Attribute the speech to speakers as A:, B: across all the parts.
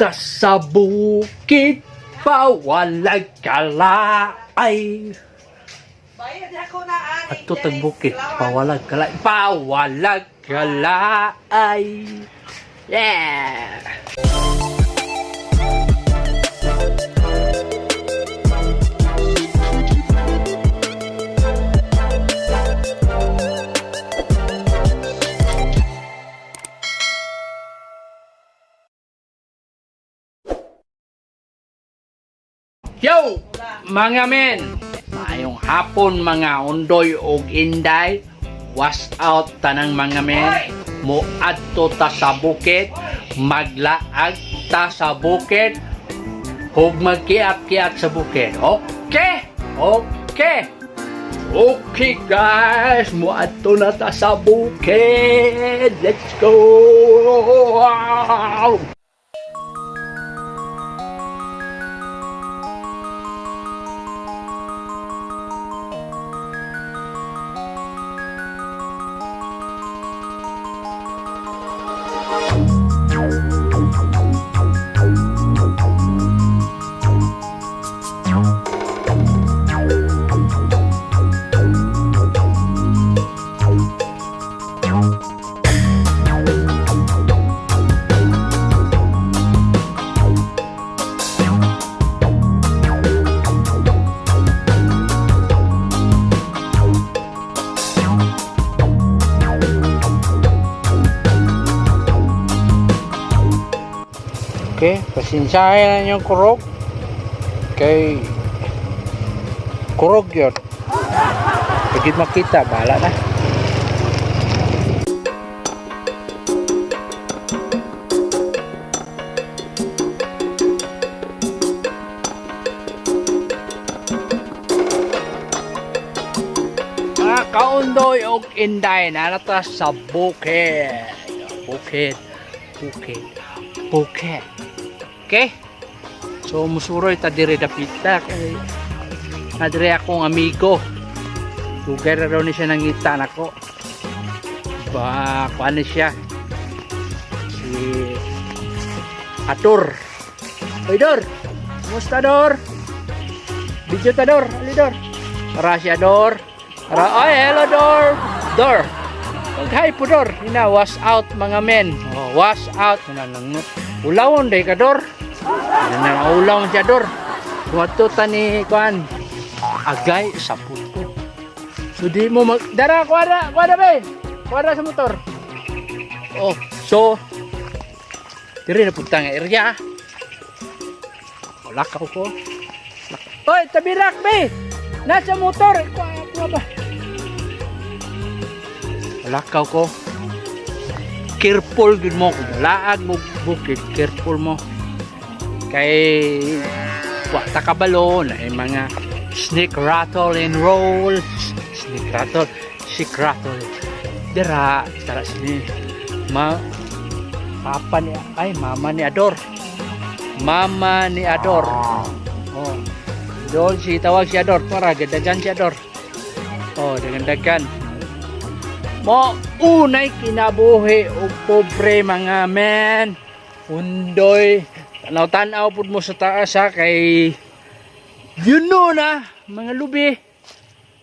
A: ta sa bukid, pawalag kalaay.
B: Bayad ako na, ani.
A: Adto tag bukid, pawalag kalay, pawalag kalay. Yeah! Yo! Mga men! Maayong hapon, mga undoy og inday. Was out tanang mga men. Moadto ta sa bukid. Maglaag ta sa bukid. Hug magkiat-kiat sa bukid. Okay! Okay! Okay guys, moadto na ta sa bukid. Let's go! Okay, pasensyahin na yung kurog. Kay kurog yun. Pagit makita, bahala na. Mga kaundoy og inday, nanata sa bukid. Bukid, bukid, bukid. Okay? So musuroy ta dire dapita kay nadire akong amigo. Dugay ra raw ni siya nangita nako. Ba, kuan ni siya. Si Ator. Hoy Dor. Kumusta, Dor? Video ta, Dor. Ali, Dor. Para siya, Dor. Para, ay, hello, Dor. Dor. Mag-hi po, Dor. Ina, wash out, mga men. Oh, wash out. Una nang ulawon day ka, Dor. Ano na siya, Dor. Wato ta ni kuan. Agay sa puto. So di mo mag dara kuwara, kuwara be. Kuwara sa motor. Oh, so diri na punta nga area. Wala ka ko. Oy, tabirak be. Nasa motor. Kuha, kuha ba? Wala ka ko. Careful gud mo kung laag mo bukid, careful mo. Kay wa ta kabalo na yung mga snake rattle and roll, snake rattle, snake rattle dira tara sini ma papa ni ay mama ni Ador, mama ni Ador. Oh, dol si tawag si Ador para gadagan si Ador. Oh, dagan-dagan mo unay kinabuhi og pobre, mga men, undoy. Tanaw-tanaw pud mo sa taas ha, kay you know na mga lubi,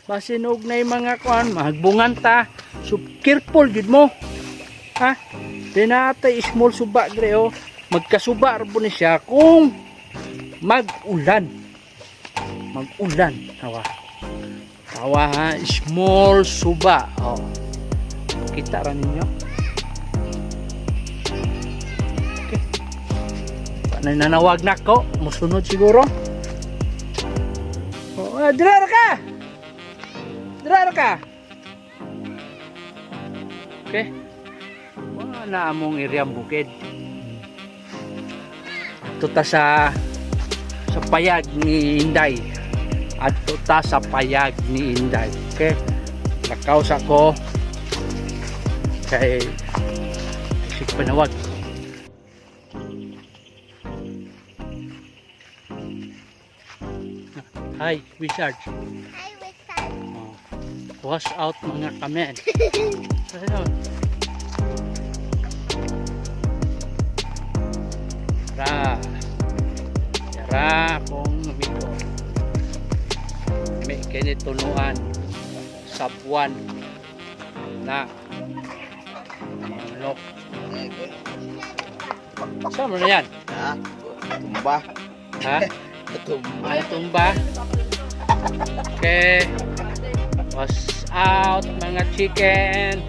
A: masinog na yung mga kuan, mahagbungan ta. So careful gid mo ha. Dinatay small suba dre, oh. Magkasuba ra po ni siya kung mag-ulan, mag-ulan. Tawa tawa ha, small suba, oh. Kita ra ninyo. Okay. Nananawag na ko, musunod siguro. Oh, ah, dira ra ka. Dira ra ka. Okay. Wala na among area ang bukid. Adto ta sa payag ni Inday. Adto ta sa payag ni Inday. Okay. Lakaw sa ko kay isig panawag. Hi, Wizard.
C: Hi, Wizard.
A: Oh. Wash out, mga kamen. Ayun. Ra. Ra akong amigo. May kini tunuan sabuan na manok. Saan mo na yan?
C: Ha? Tumba.
A: Ha?
C: Tumba.
A: Ay, tumba. Okay. Wash out, mga chicken.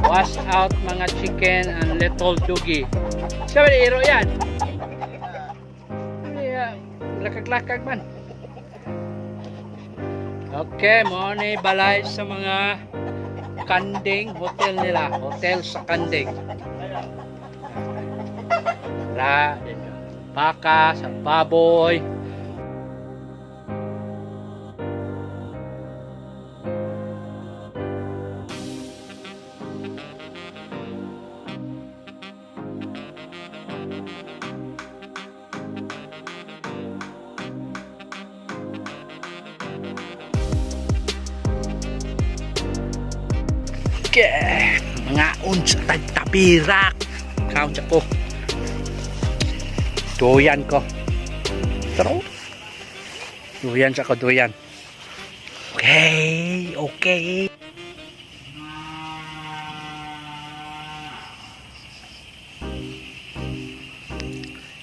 A: Wash out, mga chicken and little doggy. Sabi ni Iro yan. Ay, lakag-lakag man. Okay, mo ni balay sa mga kanding hotel nila. Hotel sa kanding. Ra, baka, sa baboy. Okay. Mga unsa tagtapirak. Kaon sa ko. Duyan ko. Pero duyan sa ko, duyan. Okay.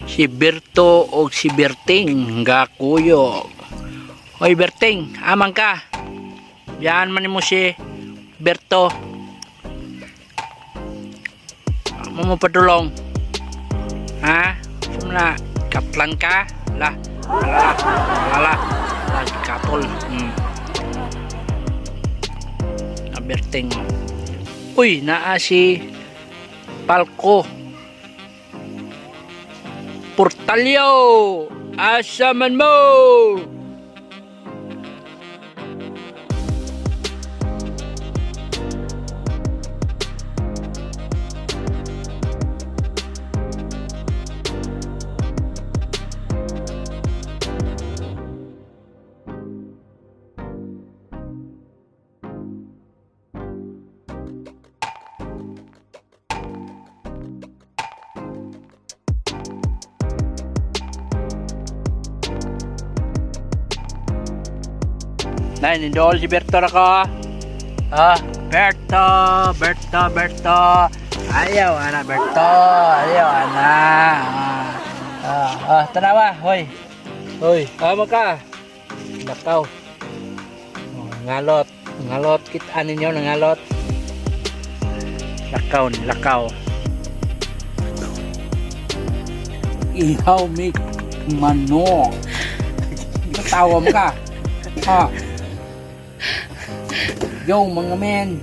A: Si Berto o si Berting gakuyog. Hoy Berting, amang ka. Yan man mo si Berto. Mo mo padulong. Ha? Sumna, katlan ka? La, la, la, la, katol. Berting. Uy, naa si Palco. Portalyo! Asa man mo? Nay, nindol si Berto ra ko. Ah, Berto, Berto, Berto. Ayaw, ana, Berto. Ayaw, ana. Ah, tanawa, hoy. Hoy, amo ka. Lakaw. Oh, ngalot, ngalot kita ninyo nangalot. Lakaw ni lakaw. Ihaw mi manok. Tawa mo ka. Ha? Yo, mga men.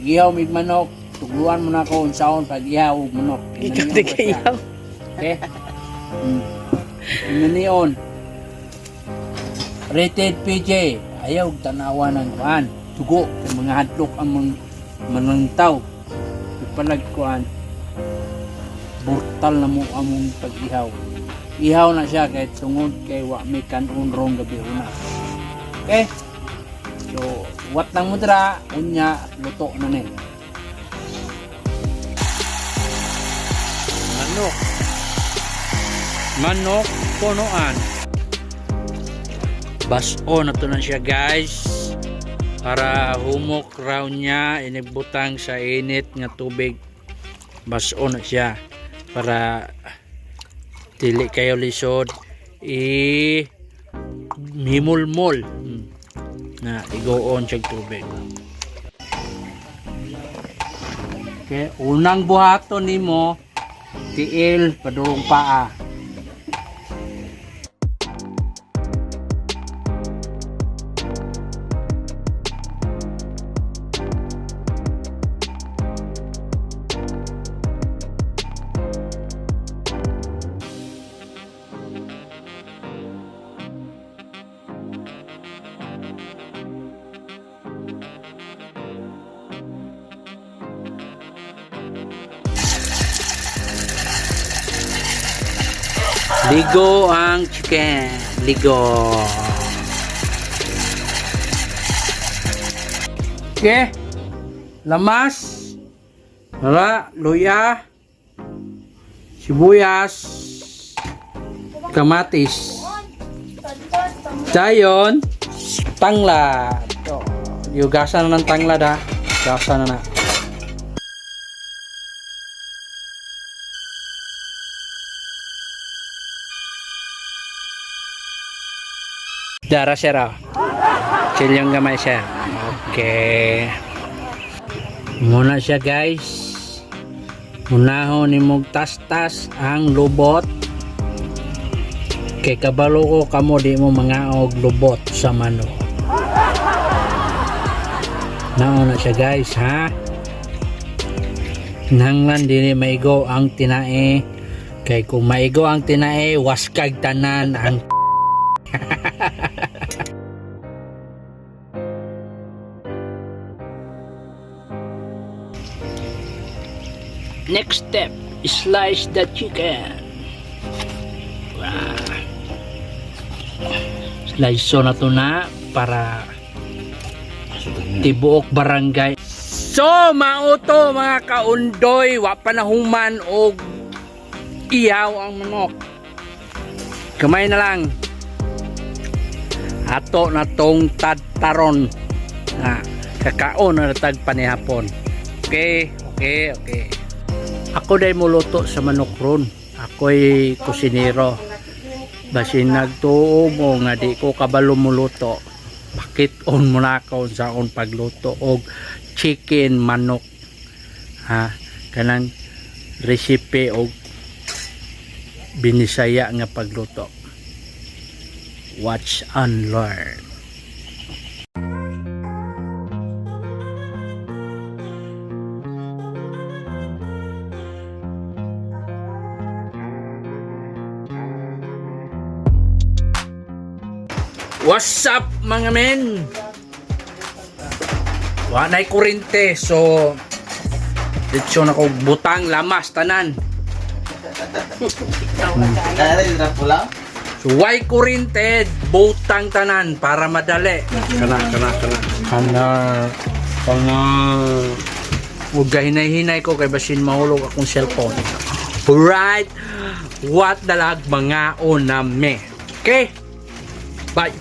A: Ihaw mig manok. Tugluan mo na ako unsaon pag ihaw og manok.
B: Ikaw di kaihaw.
A: Okay? Nanion. Rated PJ. Ayaw og tanawa ng kuan. Tugo kay mga hadlok ang mga manantaw. Ipalag kuan. Brutal na mo among pag-ihaw. Ihaw na siya kay tungod kay wa may kanon rong gabi una. Okay? So, wat lang mo dira, unya luto na ni. Manok. Manok punuan. Baso na to na siya, guys. Para humok raw niya inibutang sa init nga tubig. Baso na siya para dili kayo lisod i himulmol na igoon siya tubig. Okay, unang buhaton nimo tiil padulong paa. Ligo ang chicken. Ligo. Okay. Lamas. Wala. Luya. Sibuyas. Kamatis. Dayon, tanglad. Oh, yugasan na ng tanglad ha. Gasa na na. Dara sir ah. Chill yung gamay sir. Okay. Muna siya, guys. Unahon ni mong tas-tas ang lubot. Kay kabalo ko kamo di mo mangaog lubot sa manok. Nauna siya, guys, ha. Nanglan dili maigo ang tinae. Kay kung maigo ang tinae, waskag tanan ang. Next step, slice the chicken. Wow. Slice na to na para tibuok barangay. So, mauto mga kaundoy, wa pa na human og iyaw ang manok. Kamay na lang. Ato na tong tadtaron na kakaon na tag panihapon. Okay. Ako day muluto sa manok ron. Ako'y kusinero. Basin nagtuo mo nga di ko kabalo muluto. Pakit-on mo na ako sa akong pagluto og chicken manok. Ha, kanang recipe og binisaya nga pagluto. Watch and learn. What's up, mga men? Wa na'y kurente, so dito na ko butang lamas tanan.
C: Kaya rin na pula.
A: So why kurente, butang tanan para madali. Kana kana kana. Kana kana. Huwag ka hinay-hinay ko kay basin mahulog akong cellphone. Right? What dalag mga oname. Okay? Bye.